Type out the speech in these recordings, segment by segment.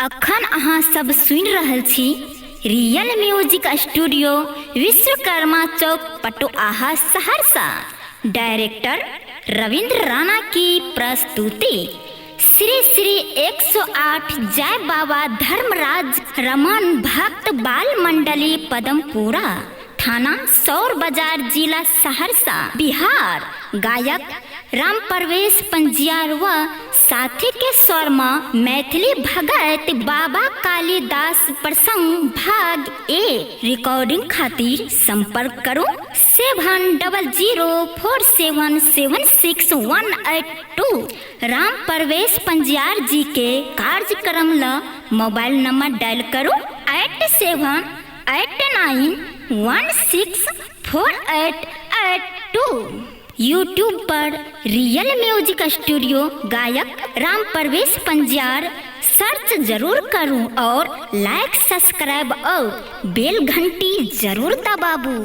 अखन अहाँ सब सुनि रहल छी रियल म्यूजिक स्टूडियो, विश्वकर्मा चौक, पटुआहा, सहरसा। डायरेक्टर रविंद्र राणा की प्रस्तुति। श्री श्री 108 जय बाबा धर्मराज रमन भक्त बाल मंडली, पदमपुरा, थाना सौर बाजार, जिला सहरसा, बिहार। गायक राम परवेश पंजियार व साथी के स्वर में मैथिली भगत बाबा कालिदास प्रसंग भाग 1। रिकॉर्डिंग खातिर संपर्क करो 7004776182। राम परवेश पंजियार जी के कार्यक्रम ल मोबाइल नंबर डायल करो 8789164882। यूट्यूब पर रियल म्यूजिक स्टूडियो गायक राम परवेश पंजियार सर्च जरूर करूं और लाइक, सब्सक्राइब और बेल घंटी जरूर दबाबू।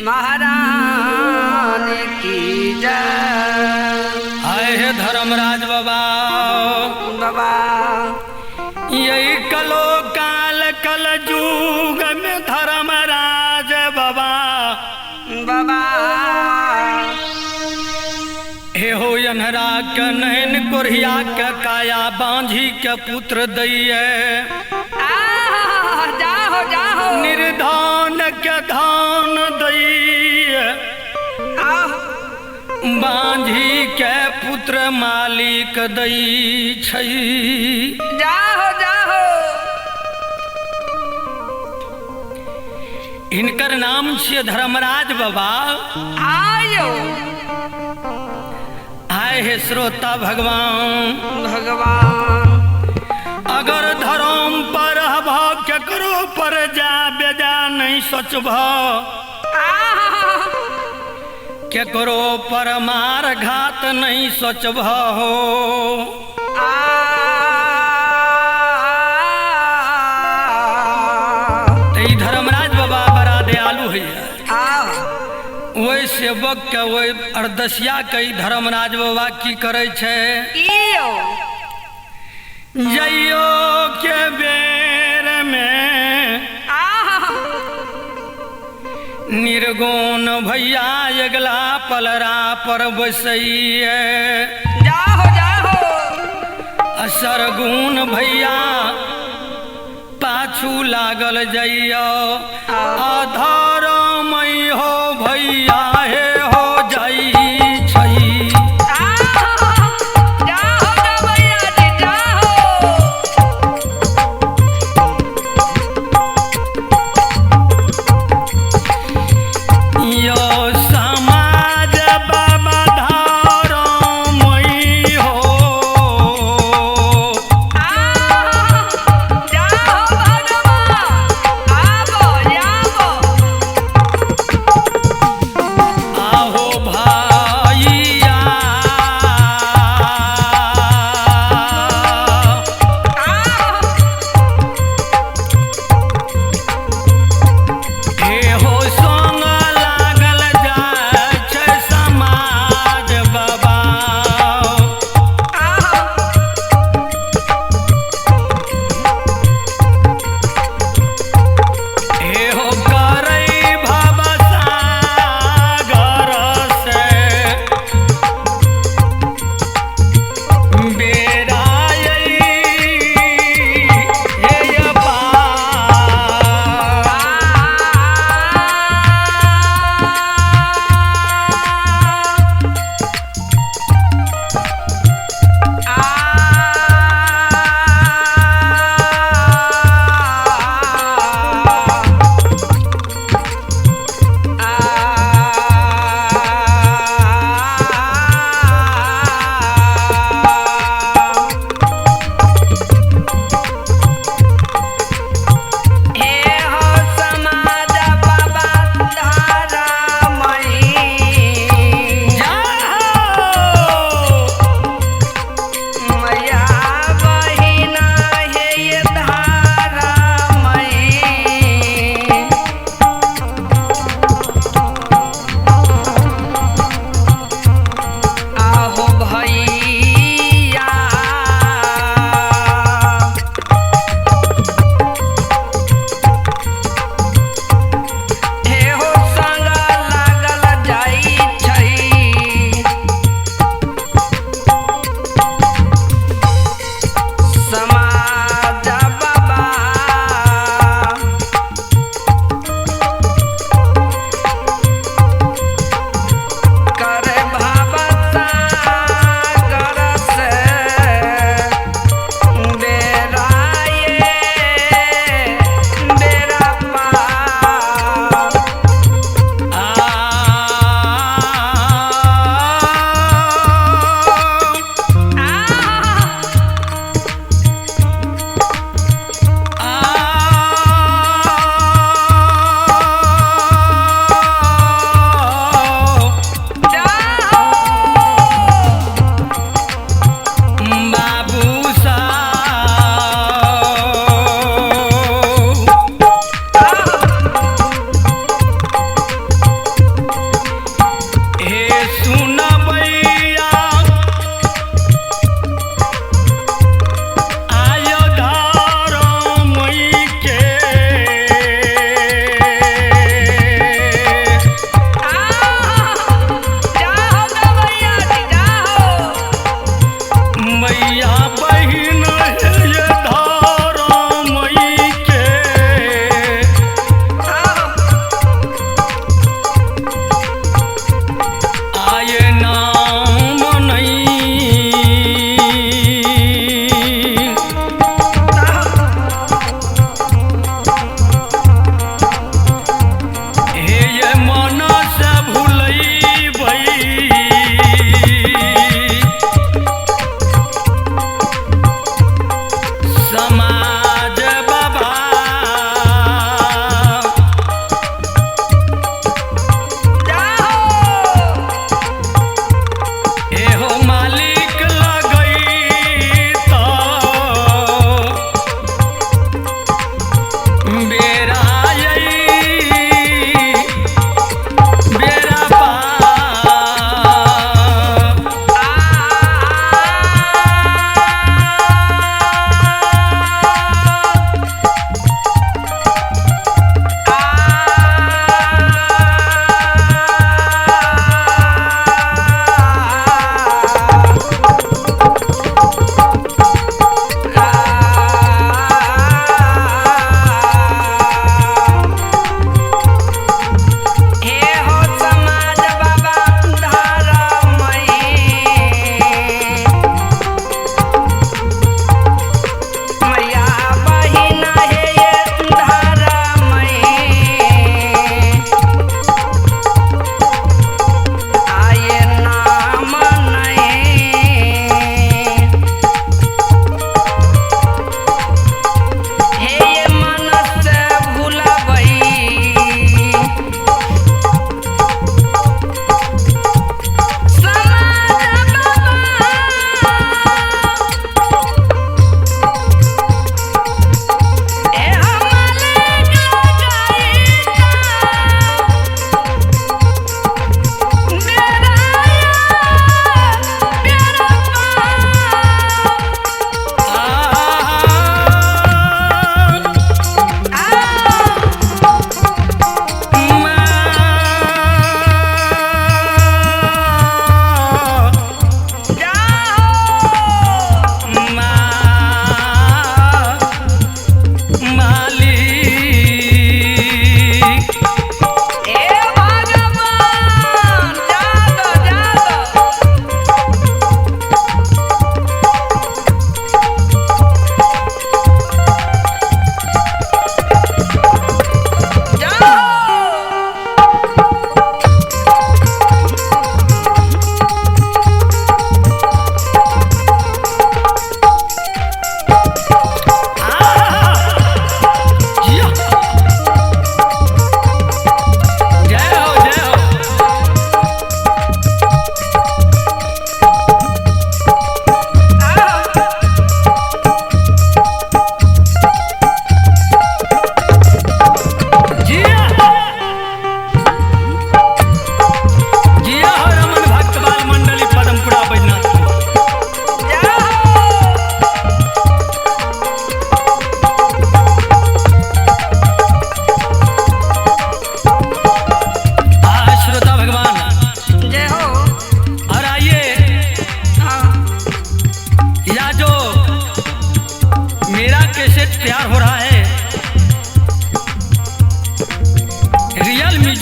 महारानी की जय। आए हे धर्मराज बाबा बाबा यही कलो काल कल जुग में धर्मराज बाबा बाबा हे हो अनहरा के नैन कोरिया के काया बांझी के पुत्र दैये जाहो जाहो निर्धन के धान दैये बांझी के पुत्र मालिक दै छै। जाहो जाहो। हिनकर नाम छियै धर्मराज बाबा। आयो आए हे श्रोता भगवान भगवान अगर धर्म पर हभ केकरो पर जा बेजा नहीं सोचभ केकरो पर मार घात नहीं सोचभ हो। धर्मराज बाबा बड़ा दयालु है। वही सेवक के वही अरदसिया के धर्मराज बाबा की करे छै जइयो के बेर में निर्गुण भैया अगला पलरा पर बसैये जाहो जाहो असरगुण भैया पाछू लागल जइयो अधर्मय हो भैया हे हो जई छै। यो समाज बाबा धर्मय हो आहो भैया हे हो संग लागल जाइ छै समाज बाबा। हे हो करै भव सागर से बेरायै हे पार।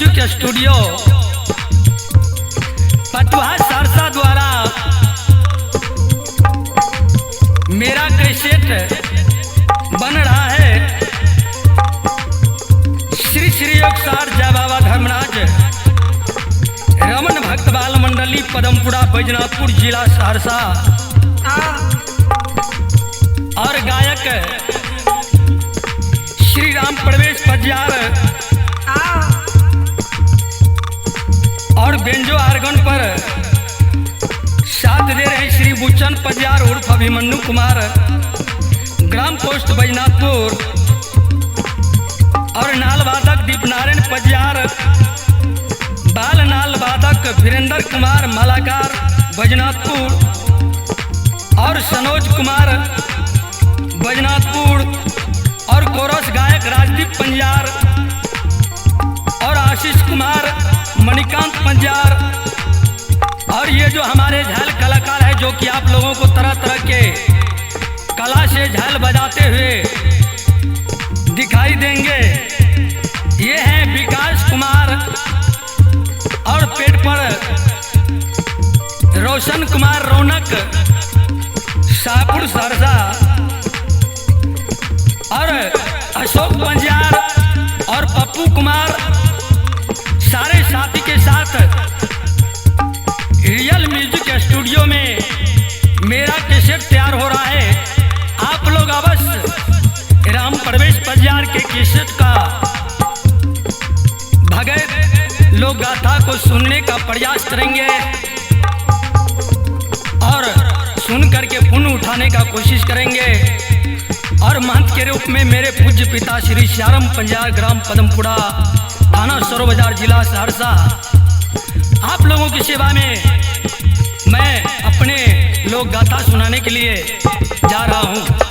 म्यूजिक स्टूडियो पटुआहा सहरसा द्वारा मेरा कैसेट बन रहा है। श्री श्री योगसार जय बाबा धर्मराज रमन भक्त बाल मंडली पदमपुरा बैजनाथपुर जिला सहरसा और गायक श्री राम प्रवेश पजियार और बेंजो आर्गन पर साथ दे रहे श्री बुचन पजियार उर्फ अभिमन्यु कुमार, ग्राम पोस्ट बैजनाथपुर और नाल वादक दीपनारायण पजियार, बाल नाल वादक वीरेंद्र कुमार मालाकार बैजनाथपुर और सनोज कुमार बैजनाथपुर और कोरस गायक राजदीप पंजार और आशीष कुमार मणिकांत पंजार। और ये जो हमारे झाल कलाकार है जो कि आप लोगों को तरह तरह के कला से झाल बजाते हुए दिखाई देंगे, ये हैं विकास कुमार और पेट पर रोशन कुमार रौनक शाहपुर सहरसा और अशोक पंजार और पप्पू कुमार, सारे साथी के साथ रियल म्यूजिक स्टूडियो में मेरा कैसेट तैयार हो रहा है। आप लोग अवश्य राम प्रवेश पंजार के कैसेट का भगत लोक गाथा को सुनने का प्रयास करेंगे और सुन करके पुण्य उठाने का कोशिश करेंगे। और महंत के रूप में मेरे पूज्य पिता श्री श्यारम पंजार, ग्राम पदमपुरा, थाना सरो बाजार, जिला सहरसा, आप लोगों की सेवा में मैं अपने लोक गाथा सुनाने के लिए जा रहा हूँ।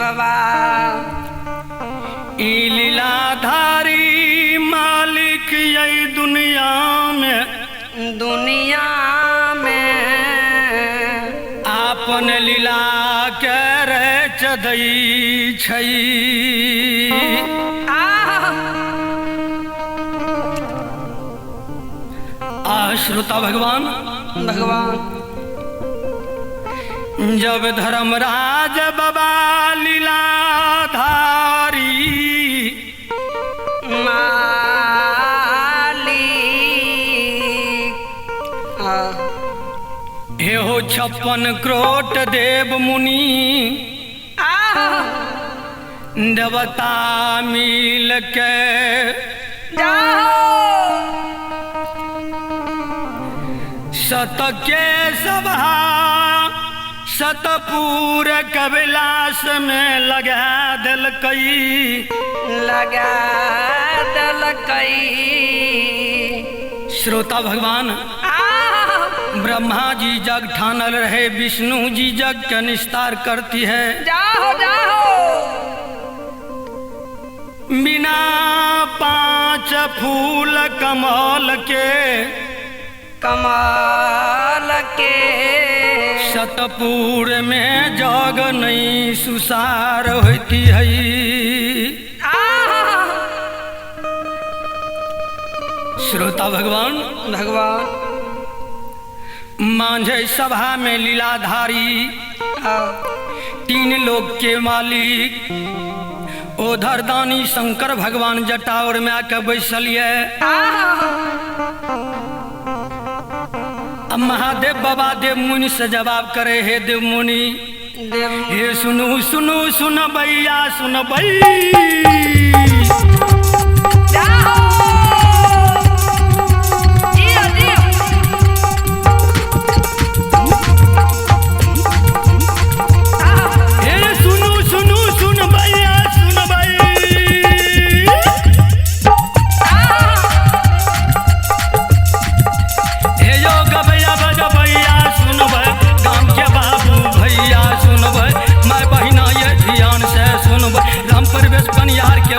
बाबा ई लीलाधारी मालिक यही दुनिया में, दुनिया में आपन लीला के रच दै छै। आ श्रोता भगवान, भगवान जब धर्मराज बाबा लीलाधारी मालिक हे हो 56 करोड़ देव मुनि देवता मिल के सत के सभा सतपुर कविलास में लगा दिलकई, लगा दिलकई। श्रोता भगवान, ब्रह्मा जी जग ठानल रहे, विष्णु जी जग के निस्तार करती है। जाहो जाहो। बिना 5 फूल कमल के, कमल के सतपुर में जग नहीं सुसार होती है। श्रोता भगवान, भगवान मांझे सभा में लीलाधारी 3 लोक के मालिक उधर दानी शंकर भगवान जटावर में आके बैसलिए। अब महादेव बाबा देव मुनि से जवाब करे, हे देव मुनि, हे सुनु सुनु सुन भैया सुन भई, हे सुनु सुनु सुन भैया सुन भई, हे यो गबैया बजबैया सुनबै, गाम के बाबू भैया सुनबै, माय बहिना ये ध्यान से सुनबै, राम परवेश पनियार के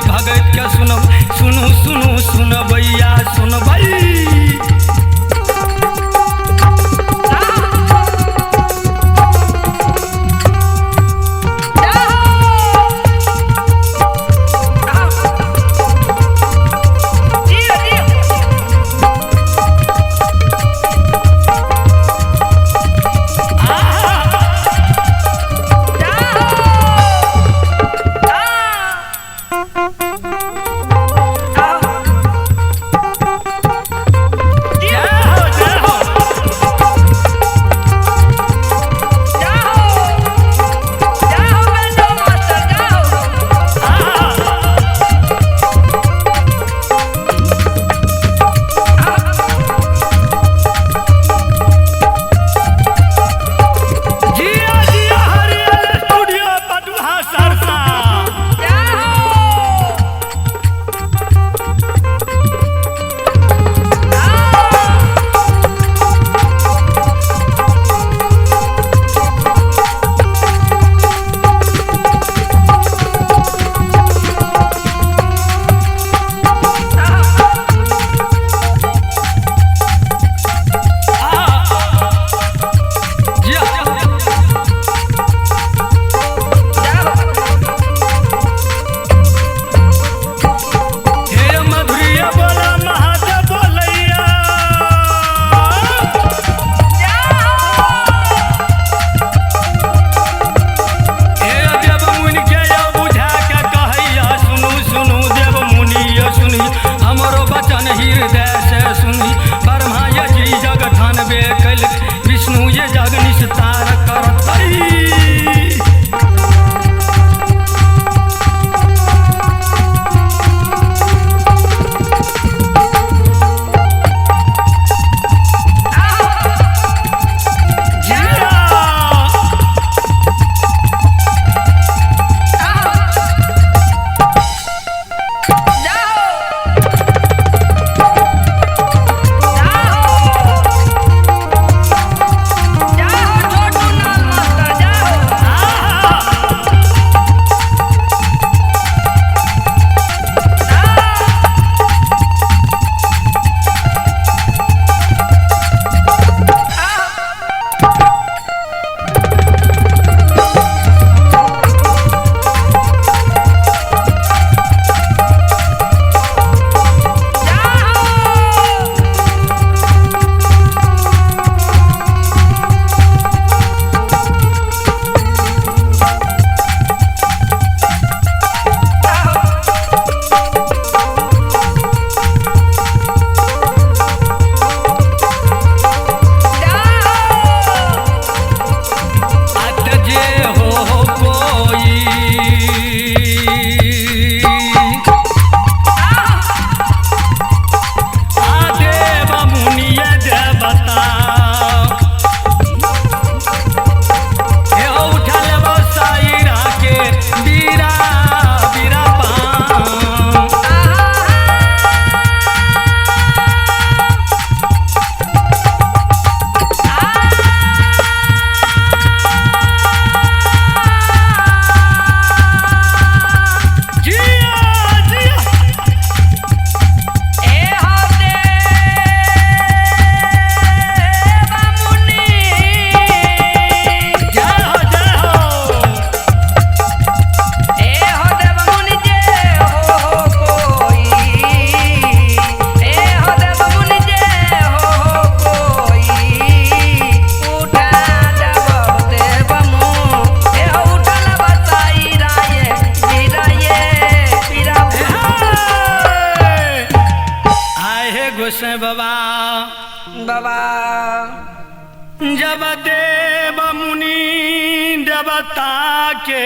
देवता के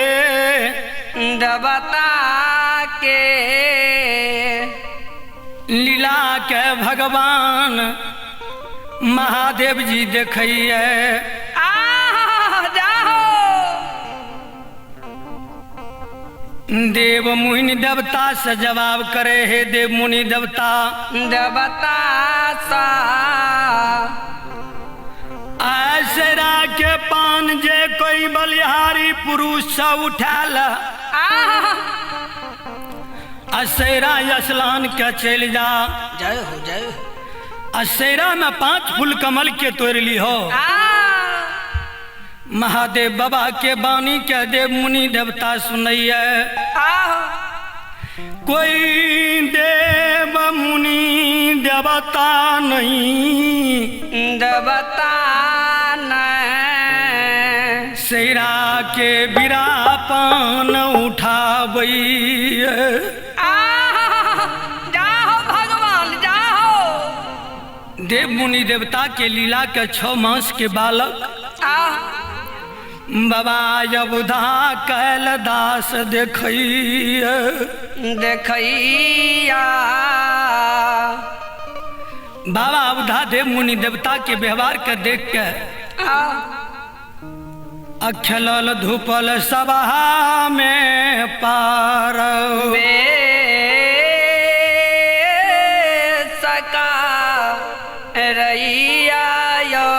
देवता के लीला के भगवान महादेव जी देखैये। आह जाहो। देव मुनि देवता से जवाब करे हे देव मुनि देवता देवता सा आसरा के पान जे कोई बलिहारी पुरुष से उठाल आह असेरा असलान के चल जा। जय हो जय हो। असेरा में 5 फूल कमल के तोड़ ली हो। आह महादेव बाबा के बानी के देव मुनि देवता सुनैये। आह कोई देव मुनि देवता नहीं देवता नहीं सेरा के बिरा पान उठाबै। आह जाहो भगवान जाहो। देव मुनि देवता के लीला के 6 मास के बालक आह बाबा यबुधा कैल दास देखैया देखैया। बाबा अवधा देव मुनि देवता के व्यवहार के देख के आह अखलल धूपल सभा में पार बे सका रैया यो।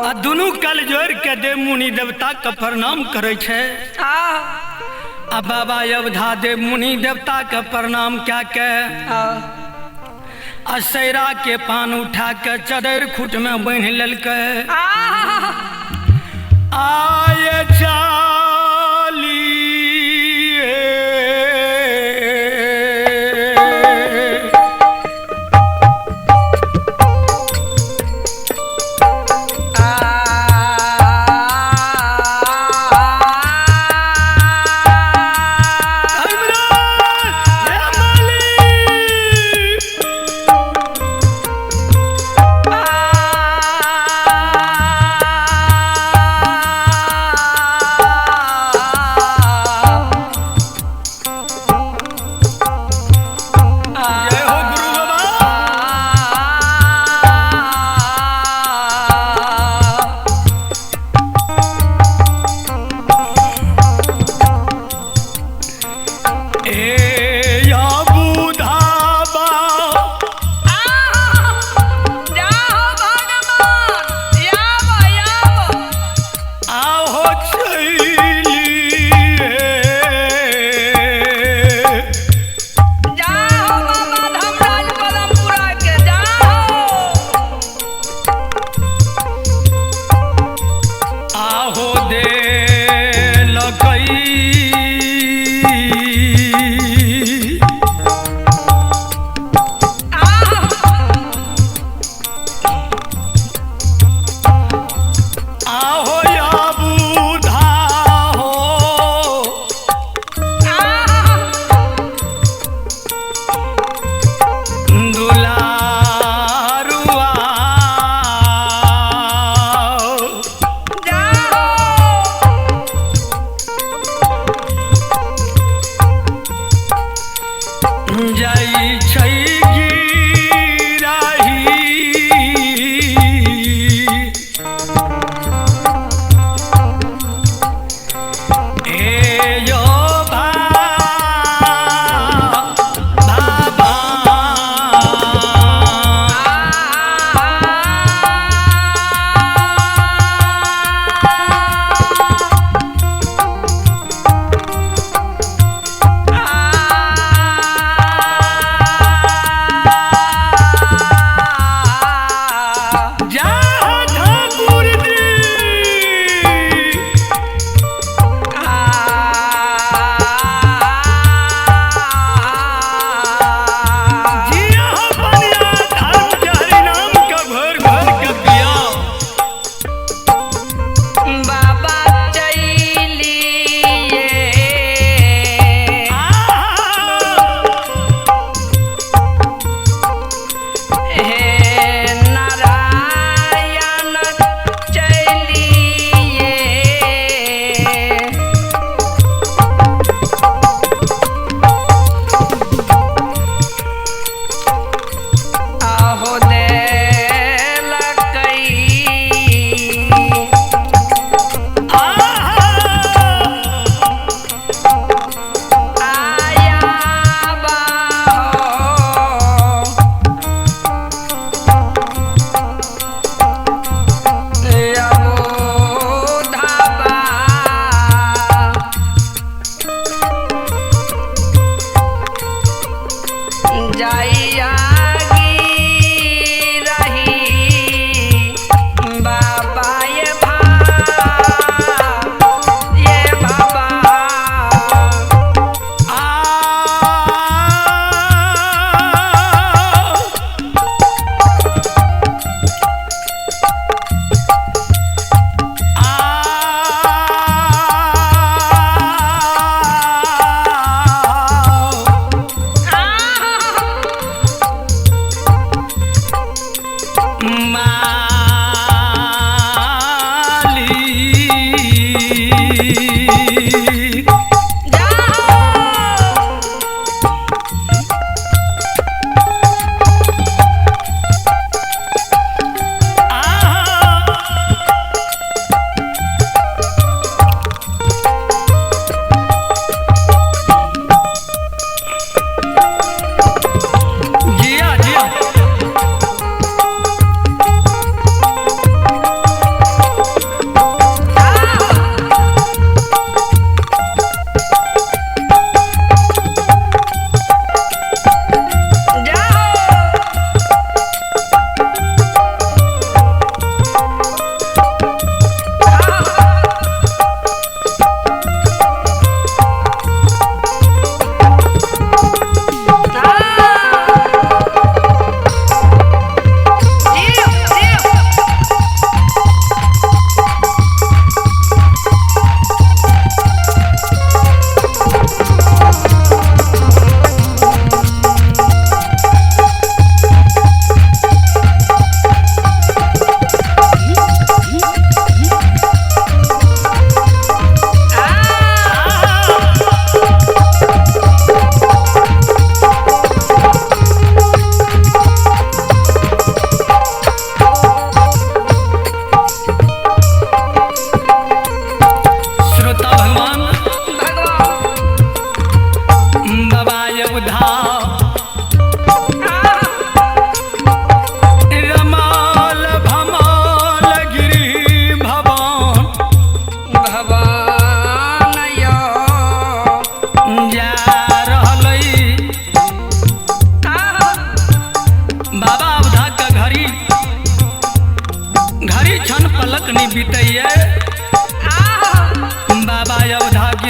आ दुनू कल जोड़ के देव मुनि देवता के प्रणाम करे छै। आह आ बाबा अवधा देव मुनि देवता के प्रणाम क्या के आह असैरा के पान उठा के चदर खूट में बान्हि लेलकै। आह आय चाली आ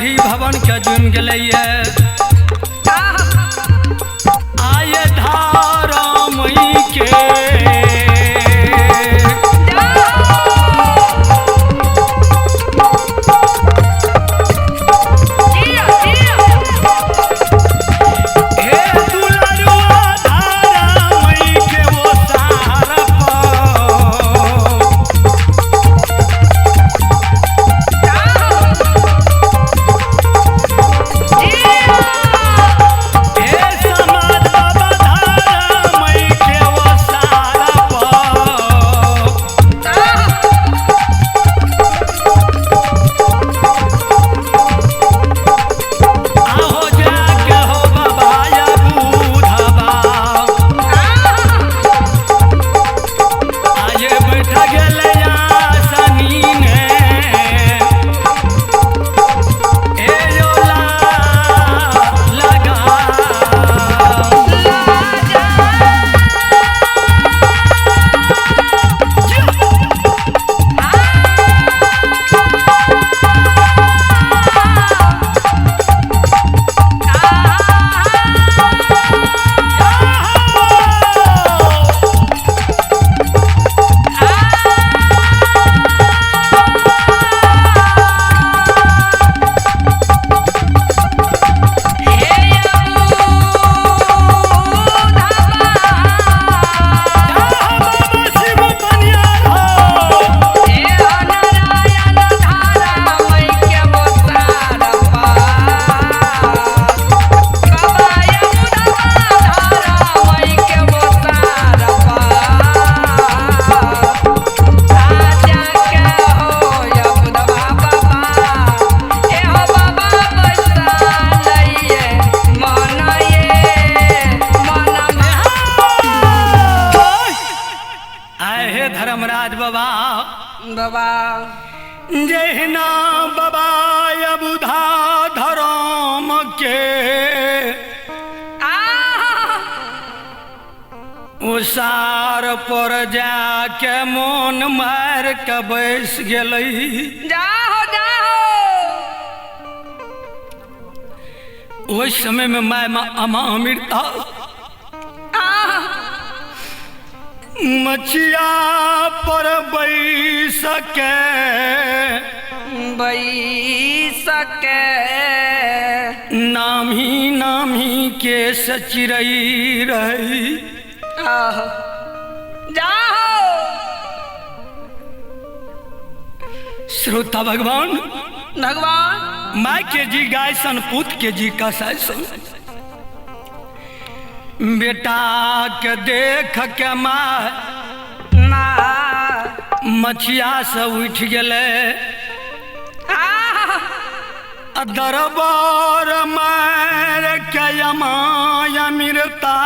सीढ़ी भवन के जुम गेलैये। आय धारमई के हे दुलरुआ धारमई के वो सारा पर। हे समाज बाबा धारमई के वो सारा पर। आहो जाके हो बाबा या बूढ़ाबा आये बैठ गेलै आसनी ने ए यो ला लगा। बाबा शिव बनियार हो। आए हे धर्मराज बाबा बाबा जहिना बाबा अबुधा धर्म के उसार पर जाके मोन मार के बैस गेलै। जाहो जाहो। ओहि समय में my अमा अमृता मछिया पर बैस के बैसके नामी नामी के सचिरई रही। आहो जाहो। श्रोता भगवान भगवान my के जी गाय सन पुत के जी का सन बेटा के देख के माँ मछिया से उठ गेलै आ दरबार मार के अमिरता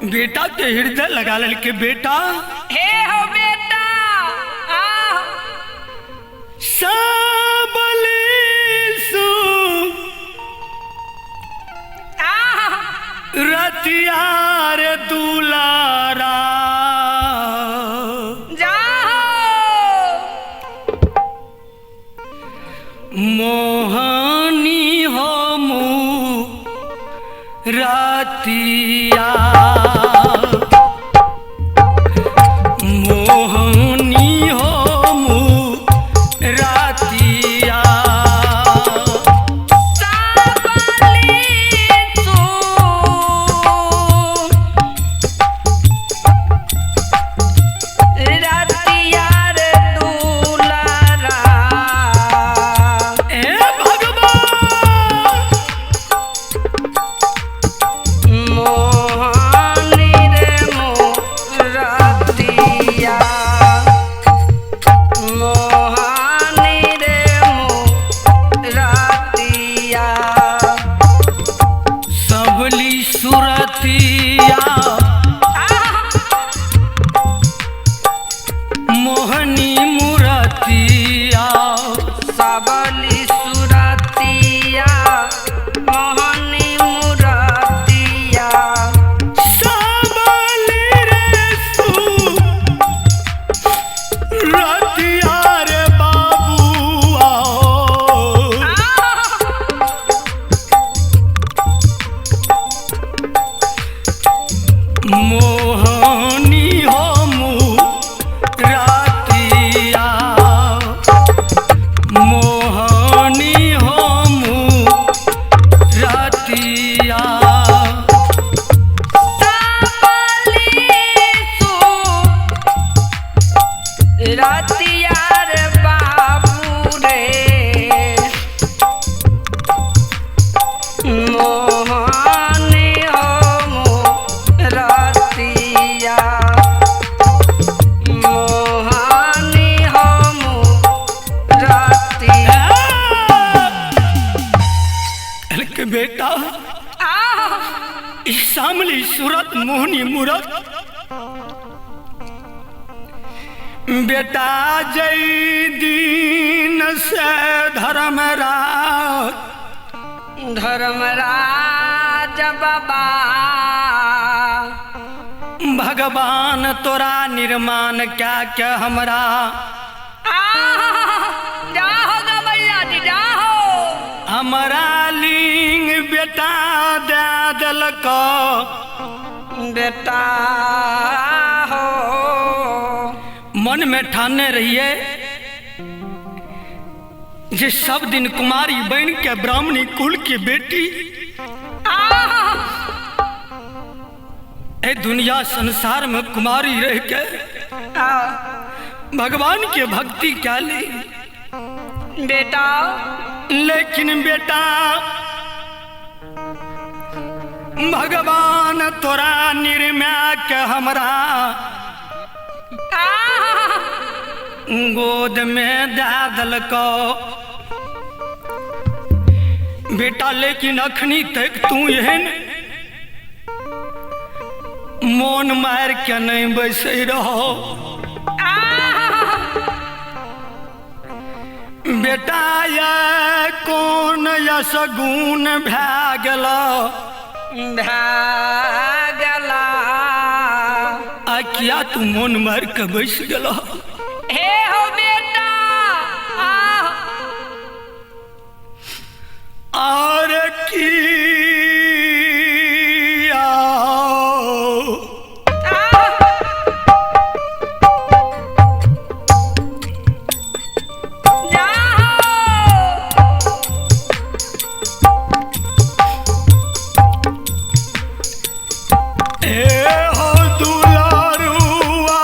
बेटा के हृदय लगा लेलकै। बेटा हे हो बेटा सबलिसु रतियार दुलारा जाहो मोहनी हो मु रतिया मोहनी हो मु रतिया सबलिसु रतिया रे दुलारा ए भगवान मोहनी बेटा, इस सामली सूरत मोहनी मूरत बेटा जय दीन से धर्मराज, धर्मराज बाबा भगवान तोरा निर्माण क्या क्या हमरा जाहो गवैया जी जाहो, हमरा लिंग बेटा दे दिलको बेटा हो। मन में ठाने रहिए जे सब दिन कुमारी बन के ब्राह्मणी कुल की बेटी ए दुनिया संसार में कुमारी रह के भगवान के भक्ति क्या ली बेटा। लेकिन बेटा भगवान तोरा निर्म्या के हमरा गोद में दे दिलको बेटा, लेकिन अखनी तक तू एहन मोन मार के नहीं बैसे रहो बेटा। ये कौन यसगुन भै गेलो भै गेला, आ किया तू मोन मार के बैस गेलो? हे हो बेटा, और की हे हो दुलारुआ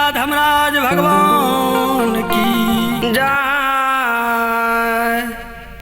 बाद हमरा